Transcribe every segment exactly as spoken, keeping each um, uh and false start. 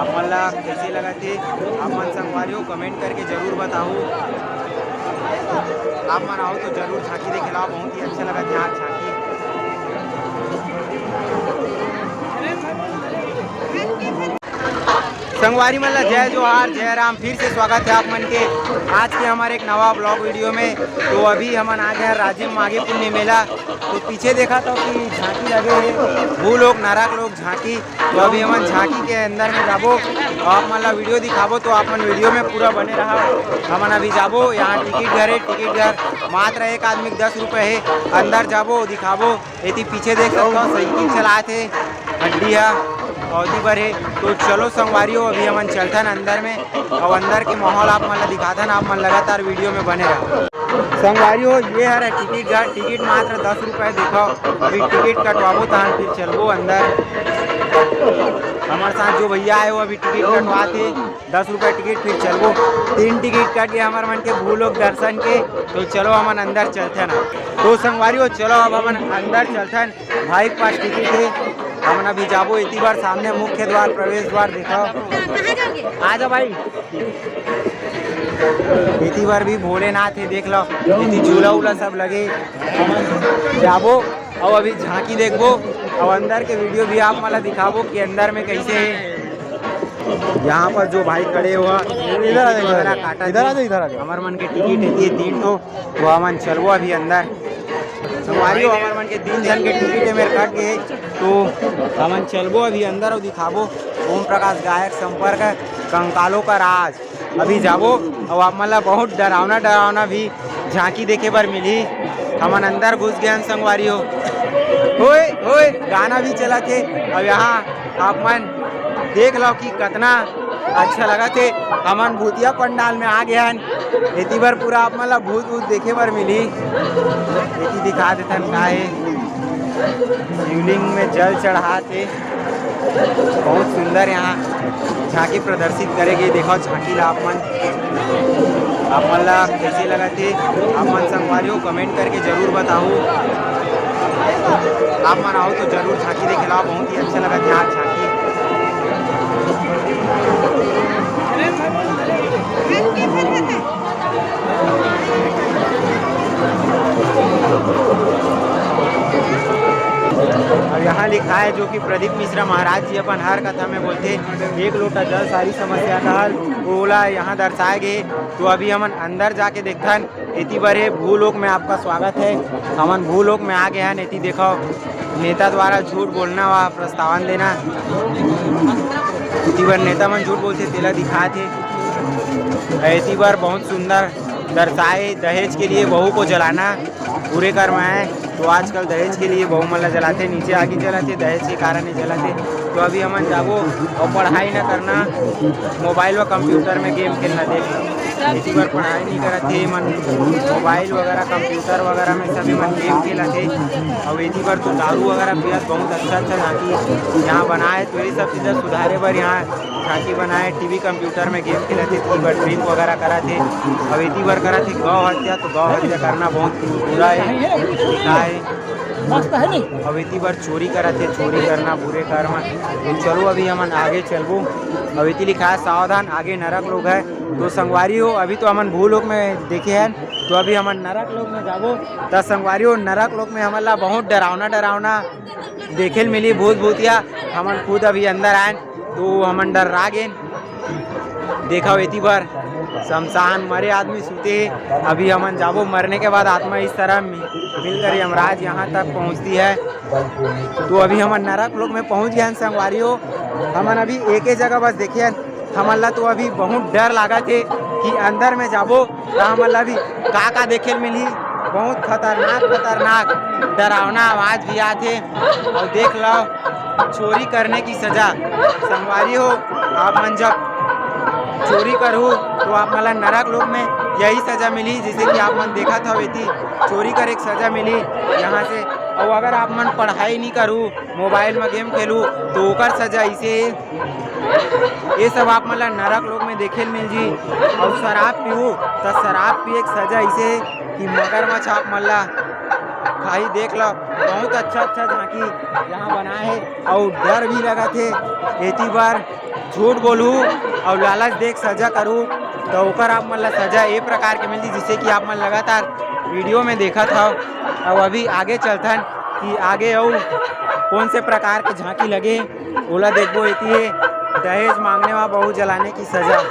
आप मन ला कैसे लगत हे, आप मन संगवारी हो comment करके जरूर बताहू। आप मन आओ तो जरूर झांकी देखे ला, बहुत ही अच्छा लगत हे आज झांकी। संगवारी मन ला जय जोहार, जय राम। फिर से स्वागत है आप मन के आज के हमारे एक नवा vlog video में। तो अभी हमन आ गए हैं राजिम माघी पुन्नी मेला। तो पीछे देखा तो कि झांकी लगे है, भूलोक नरक लोक झांकी। तो अभी हमन झांकी के अंदर में जाबो और आप मन ला video दिखाबो, तो आप मन video में पूरा बने रहा। हमन अभी जाबो, यहाँ टिकट घर है, टिकट घर मात्र एक आदमी के दस रुपये है। अंदर जाबो, दिखाबो। एती पीछे देख सकत हो, साइकिल चलात हे, हड्डी हा पौधी बर हे। तो चलो संगवारी हो, अभी हमन चलथन अंदर में और अंदर के माहौल आप मन ला दिखाथन। आप मन लगातार video में बने रहो। संगवारी हो, ये हरे टिकट घर, टिकट मात्र दस रुपये। देखो, अभी टिकट कटवाबो, तहन फिर चलबो अंदर। हमारे साथ जो भैया आए, वो अभी टिकट कटवात हे, दस रुपये टिकट, फिर चलबो। तीन टिकट कट गए हमारे मन के भूलोक दर्शन के। तो चलो हमन अंदर चलथन। तो संगवारी हो, चलो अब हमन अंदर चलथन। भाई के पास टिकट है, हमन अभी जाबो एती बार सामने मुख्य द्वार, प्रवेश द्वार। देखो, आ जा भाई। एती बार भी भोलेनाथ है, देख लो, एती झूला उला सब लगे। जाबो और अभी झांकी देखबो और अंदर के video भी आप मन ला दिखाबो कि अंदर में कैसे है। यहाँ पर जो भाई खड़े हुआ, इधर आ जाओ, इधर आ जाओ, इधर आ जाओ। हमारे मन के टिकट है ये तीन ठो, तो हमन चलबो अभी अंदर। संगवारी हो, हमर मन के तीन झन के टिकट है मेरे कट के, तो हमन चलबो अभी अंदर और दिखाबो ओम प्रकाश गायक संपर्क कंकालों का राज। अभी जाबो और आप मन ला बहुत डरावना डरावना भी झांकी देखे बर मिलही। हमन अंदर घुस गए हन संगवारी हो, होए होए गाना भी चलत हे। अब यहाँ आप मन देख लो कि कतना अच्छा लगत हे। हमन भूतिया पंडाल में आ गए हन। एती बर पूरा आप मन ला भूत भूत देखे बर मिलही। एती दिखा देथन का हे, शिवलिंग में जल चढ़ात हे। बहुत सुंदर यहाँ झांकी प्रदर्शित करे गे। देखो झांकी ला आप मन, आप मन ला कैसे लगत हे, आप मन संगवारी हो comment करके जरूर बताओ। आप मन आओ तो जरूर झांकी देखे ला, बहुत ही अच्छा लगत हे यहाँ झांकी। और यहाँ लिखा है जो कि प्रदीप मिश्रा महाराज जी अपन हर कथा में बोलथे, एक लोटा जल सारी समस्या का हल, ओला यहाँ दर्शाए गे। तो अभी हमन अंदर जाके देखथन। एती बर हे भूलोक में आपका स्वागत है। हमन भूलोक में आ गए हन। एती देखो, नेता द्वारा झूठ बोलना व प्रस्तावन देना। एती बर नेता मन झूठ बोलथे, तेला दिखात हे। एती बर बहुत सुंदर दर्शाए, दहेज के लिए बहू को जलाना बुरे कर्म है। तो आजकल दहेज के लिए बहू मन ला जलाथे, नीचे आगी जलाथे, दहेज के कारण ही जलाथे। तो अभी हमन जाबो और पढ़ाई ना करना, मोबाइल व कंप्यूटर में गेम खेलना। देख, एती बर पढ़ाई नहीं करत हे मन, मोबाइल वगैरह, कंप्यूटर वगैरह में सभी मन गेम खेलत हे। और एती बर तो दारू वगैरह पियत बहुत अच्छा अच्छा झांकी यहाँ बनाए। तो ये सब चीज़ें सुधारे बर यहाँ झांकी बनाए, टीवी कंप्यूटर में गेम खेलत हे, एती बर ड्रिंक वगैरह करत हे। अब एती बर करत हे गौ हत्या, तो गौ हत्या करना बहुत बुरा है, लिखा है। मस्त है नहीं? अब एती बर चोरी करत हे, चोरी करना बुरे कर्म। तो चलो अभी हमन आगे चलबो। अब एती लिखा है सावधान, आगे नरक लोक है। तो संगवारी हो, अभी तो हमन भूलोक में देखे हैं, तो अभी हमन नरक लोक में जाबो। त संगवारी हो, नरक लोक में हमन ला बहुत डरावना डरावना देखे ल मिली, भूत भूतिया। हमन खुद अभी अंदर आयन तो हमन डर्रा गेन। देखव एती बर शमशान, मरे आदमी सूते हे। अभी हमन जाबो, मरने के बाद आत्मा इस तरह मि-, मिलकर यमराज यहाँ तक पहुँचती है। तो अभी हमन नरक लोक में पहुँच गए हन संगवारी हो। हमन अभी एके जगह बस देखे हन, हमन ला तो अभी बहुत डर लागत हे कि अंदर में जाबो त हमन ला भी का का देखे ल मिलही। बहुत खतरनाक खतरनाक डरावना आवाज भी आत हे। और देख लो, चोरी करने की सजा। संगवारी हो, आप मन जब चोरी करहू तो आप मन ला नरक लोक में यही सजा मिली, जैसे कि आप मन देखत हव एती चोरी करे के सजा मिली यहाँ से। और अगर आप मन पढ़ाई नहीं करू, मोबाइल में गेम खेलू, तो ओकर सजा इसे। ये सब आप मन ला नरक लोक में देखे ल मिल जी। और शराब पीहू त शराब पिए के सजा इसे कि मगरमच्छ आप मन ला भाई देख लो, बहुत अच्छा अच्छा झांकी यहाँ बनाए हे, अउ डर भी लगत हे। एती बर झूठ बोलहू अउ लालच देख सजा करू, तो ओकर आप मन ला सजा ए प्रकार के मिलही, जिसे कि आप मन लगातार वीडियो में देखत हव। अउ अभी आगे चलथन कि आगे अउ कौन से प्रकार के झांकी लगे, ओला देखबो। एती हे दहेज मांगने मा बहू जलाने की सजा।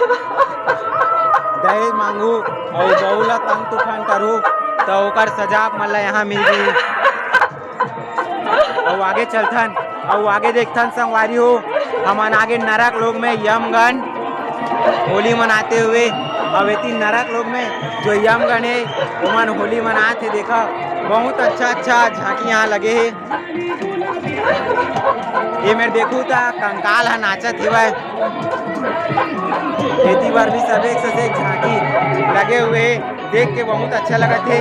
दहेज मांगू अउ बहू ला तंग तूफान करू, तो ओकर सजा आप मन ला यहाँ मिलही। अउ आगे चलथन, अउ आगे देखथन संगवारी हो, हमन आगे नरक लोक में यमगन होली मनाते हुए। अब एती नरक लोक में जो यमगन हे, ओमन होली मनात हे। देखा, बहुत अच्छा अच्छा झांकी यहाँ लगे हे। ये मेर देखू त कंकाल ह नाचत हेवय। एती बर भी सब एक से एक झांकी लगे हुए हे, देख के बहुत अच्छा लगत हे।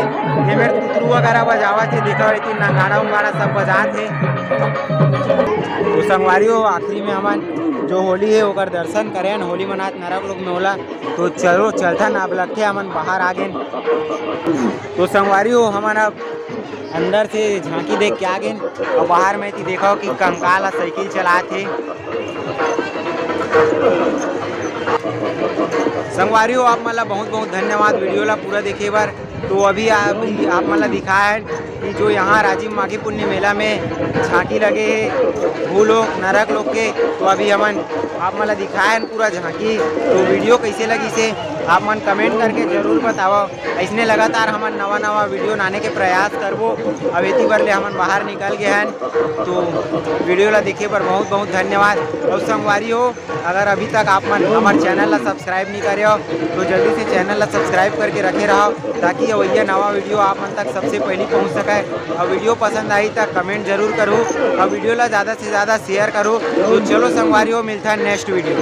ये मेर तुतरू वगैरह बजावत हे, देखा एती नगाड़ा उगाड़ा सब बजात हे। तो संगवारी हो, आखिरी में हमन जो होली हे ओकर दर्शन करेन, होली मनात नरक लोक में ओला। तो चलो चलथन, अब लगथे हमन बाहर आ गेन। तो संगवारी हो, हमन अब अंदर से झांकी देख के आ गेन। अउ बाहर में एती देखव कि कंकाल ह साइकिल चलात हे। संगवारी हो, आप मन ला बहुत बहुत धन्यवाद वीडियो ला पूरा देखे बर। तो अभी आप, आप मन ला दिखाए हन कि जो यहाँ राजिम माघी पुन्नी मेला में झांकी लगे हे भूलोक नरक लोक के, तो अभी हमन आप मन ला दिखाए हन पूरा झांकी। तो वीडियो कैसे लगिस हे, आप मन कमेंट करके जरूर बतावव। अइसने लगातार हमन नवा नवा वीडियो लाने के प्रयास करबो। अब एती बर ले हमन बाहर निकल गए हन, तो वीडियो ला देखे बर बहुत बहुत धन्यवाद। अउ संगवारी हो, अगर अभी तक आप मन हमर चैनल ला सब्सक्राइब नहीं करे हो, तो जल्दी से चैनल ला सब्सक्राइब करके रखे रहो, ताकि अवइया नवा वीडियो आप मन तक सबसे पहली पहुंच सके। अउ वीडियो पसंद आही त कमेंट जरूर करू, अउ वीडियो ला ज़्यादा से ज़्यादा शेयर करू। तो चलो संगवारी हो, मिलता है नेक्स्ट वीडियो।